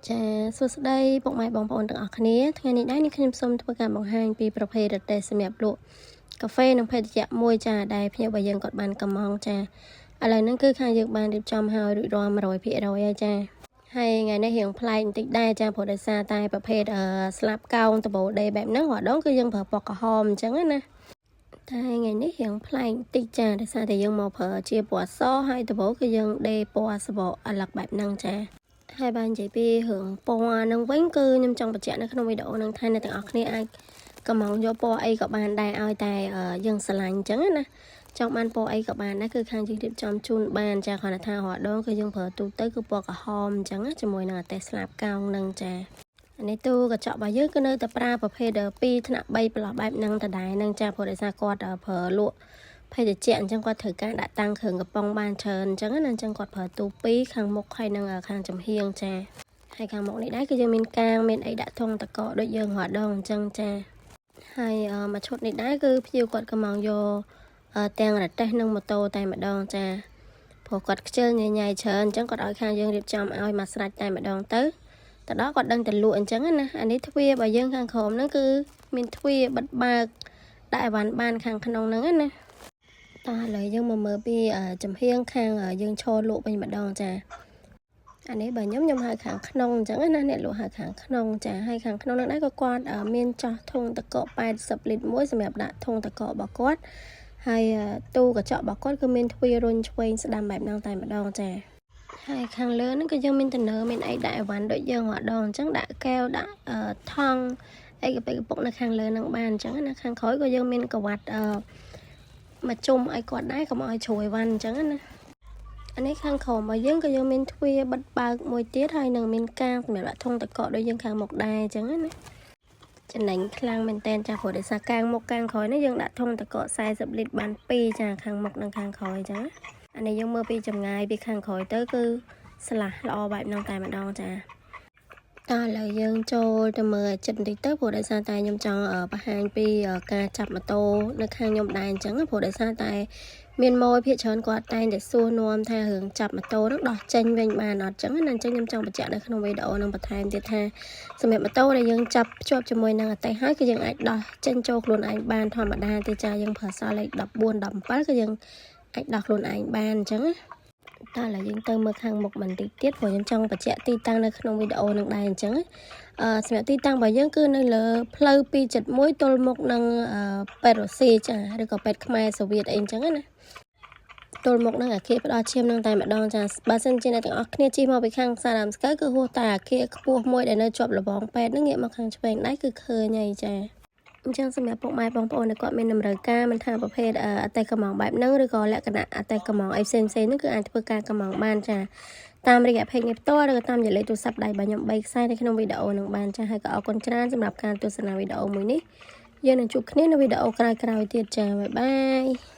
ចាសួស្តីពុកម៉ែបងប្អូនទាំងអស់គ្នាថ្ងៃនេះដែរនេះខ្ញុំសូមធ្វើការបង្ហាញពីប្រភេទរទេះសម្រាប់លក់កាហ្វេនិងភេសជ្ជៈមួយចាដែលភ្ញៀវរបស់យើងគាត់បានកម្មង់ចាឥឡូវហ្នឹងគឺខាងយើងបានរៀបចំហើយរួចរាល់100%ហើយចាហើយថ្ងៃនេះរៀងប្លែកបន្តិចដែរចាព្រោះដោយសារតែប្រភេទអឺស្លាបកោងដបូដេបែបហ្នឹងរាល់ដងគឺយើងប្រើពណ៌ក្រហមអញ្ចឹងណាតែថ្ងៃនេះរៀងប្លែកបន្តិចចាដោយសារតែយើងមកប្រើជាពណ៌សហើយដបូគឺយើងដេពណ៌សបកអលឹកបែបហ្នឹងចា ហើយបាននិយាយពីរឿងពណ៌ហ្នឹងវិញគឺខ្ញុំចង់បញ្ជាក់នៅក្នុងវីដេអូហ្នឹងថាអ្នកទាំងអស់គ្នាអាចកម្មង់យកពណ៌អីក៏បានដែរឲ្យតែយើងស្រឡាញ់អញ្ចឹងណាចង់បានពណ៌អីក៏បានដែរគឺខាងយើងរៀបចំជូនបានចាគ្រាន់តែថារាល់ដងគឺយើងប្រើទូទៅគឺពណ៌ក្រហមអញ្ចឹងណាជាមួយនឹងអាតេស្លាបកោងហ្នឹងចាអានេះទូកញ្ចក់របស់យើងគឺនៅតែប្រើប្រភេទ2ថ្នាក់3ប្រឡោះបែបហ្នឹងដដែលហ្នឹងចាព្រោះដោយសារគាត់ប្រើលក់ភេសជ្ជៈអញ្ចឹងគាត់ត្រូវការដាក់តាំងគ្រឿងកំប៉ុងបានច្រើនអញ្ចឹងណាអញ្ចឹងគាត់ប្រើទូ2ខាងមុខហើយនិងខាងចំហៀងចាហើយខាងមុខនេះដែរគឺយើងមានកាងមានអីដាក់ធុងតកដូចយើងរាល់ដងអញ្ចឹងចាហើយមួយឈុតនេះដែរគឺភ្ញៀវគាត់កំងយកទាំងរទេះនិងម៉ូតូតែម្ដងចាព្រោះគាត់ខ្ជិលញញ៉ៃច្រើនអញ្ចឹងគាត់ឲ្យខាងយើងរៀបចំឲ្យមកស្រេចតែម្ដងទៅទៅដល់គាត់ដឹងតែលក់អញ្ចឹងណាអានេះទ្វាររបស់យើងខាងក្រោមហ្នឹងគឺមានទ្វារបិទបើកដាក់អីវ៉ាន់បានខាងក្នុងហ្នឹងណាតោះឥឡូវយើងមកមើលពីចំហៀងខាងយើងឈរលក់វិញម្ដងចាអានេះបើខ្ញុំខ្ញុំហៅខាងក្នុងអញ្ចឹងណាអ្នកលក់ហៅខាងក្នុងចាហើយខាងក្នុងនោះដែរក៏គាត់មានចោះធុងតក80លីត្រមួយសម្រាប់ដាក់ធុងតករបស់គាត់ហើយទូកញ្ចក់របស់គាត់គឺមានទ្វាររុញឆ្វេងស្ដាំបែបហ្នឹងតែម្ដងចាហើយខាងលើហ្នឹងក៏យើងមានតំណើមានអីដាក់អីវ៉ាន់ដូចយើងរាល់ដងអញ្ចឹងដាក់កែវដាក់ថង់អីកពិកពុកនៅខាងលើហ្នឹងបានអញ្ចឹងណាខាងក្រោយក៏យើងមានកវ៉ាត់អឺមកជុំឲ្យគាត់ដែរកុំឲ្យជ្រួយវ៉ាន់អញ្ចឹងណាអានេះខាងក្រោមរបស់យើងក៏យើងមានទ្វារបិទបើកមួយទៀតហើយនឹងមានកាងសម្រាប់ដាក់ធុងទឹកកកដូចយើងខាងមុខដែរអញ្ចឹងណាចំណេញខ្លាំងមែនតែនចាព្រោះដោយសារកាងមុខកាងក្រោយនេះយើងដាក់ធុងទឹកកក40លីត្របាន2ចាខាងមុខនិងខាងក្រោយអញ្ចឹងអានេះយើងមើលពីចម្ងាយពីខាងក្រោយទៅគឺស្លាស់ល្អបែបហ្នឹងតែម្ដងចាតោះឥឡូវយើងចូលទៅមើលចិត្តបន្តិចទៅព្រោះដោយសារតែខ្ញុំចង់បង្ហាញពីការចាប់ម៉ូតូនៅខាងខ្ញុំដែរអញ្ចឹងព្រោះដោយសារតែមានម៉ួយភាគច្រើនគាត់តែងតែសួរនាំថារឿងចាប់ម៉ូតូហ្នឹងដោះចេញវិញបានអត់ចឹងណាអញ្ចឹងខ្ញុំចង់បញ្ជាក់នៅក្នុងវីដេអូហ្នឹងបន្ថែមទៀតថាសម្រាប់ម៉ូតូដែលយើងចាប់ភ្ជាប់ជាមួយនឹងអតេហើយគឺយើងអាចដោះចេញចូលខ្លួនឯងបានធម្មតាទេចាយើងប្រើសល់លេខ14 17គឺយើងអាចដោះខ្លួនឯងបានអញ្ចឹងណាតើឥឡូវយើងទៅមើលខាងមុខបន្តិចទៀតព្រោះខ្ញុំចង់បញ្ជាក់ទីតាំងនៅក្នុងវីដេអូនឹងដែរអញ្ចឹងអឺសម្រាប់ទីតាំងរបស់យើងគឺនៅលើផ្លូវ271ទល់មុខនឹងពេទ្យរុស្ស៊ីចាឬក៏ពេទ្យខ្មែរសូវៀតអីអញ្ចឹងណាទល់មុខនឹងអាគារផ្ដល់ឈាមនឹងតែម្ដងចាបើសិនជាអ្នកទាំងអស់គ្នាជិះមកពីខាងផ្សារដើមស្កៅគឺហួសតែអាគារខ្ពស់មួយដែលនៅជាប់របងពេទ្យនឹងងាកមកខាងឆ្វេងដៃគឺឃើញហើយចាអញ្ចឹងសម្រាប់ពុកម៉ែបងប្អូនដែលគាត់មានតម្រូវការមិនថាប្រភេទអតេកម្មងបែបហ្នឹងឬក៏លក្ខណៈអតេកម្មងអីផ្សេងផ្សេងហ្នឹងគឺអាចធ្វើការកម្មងបានចាតាមរយៈ page នេះផ្ទាល់ឬក៏តាមរយៈលេខទូរស័ព្ទដៃរបស់ខ្ញុំ3ខ្សែនៅក្នុងវីដេអូនឹងបានចាហើយក៏អរគុណច្រើនសម្រាប់ការទស្សនាវីដេអូមួយនេះយើងនឹងជួបគ្នានៅវីដេអូក្រោយៗទៀតចាbye bye.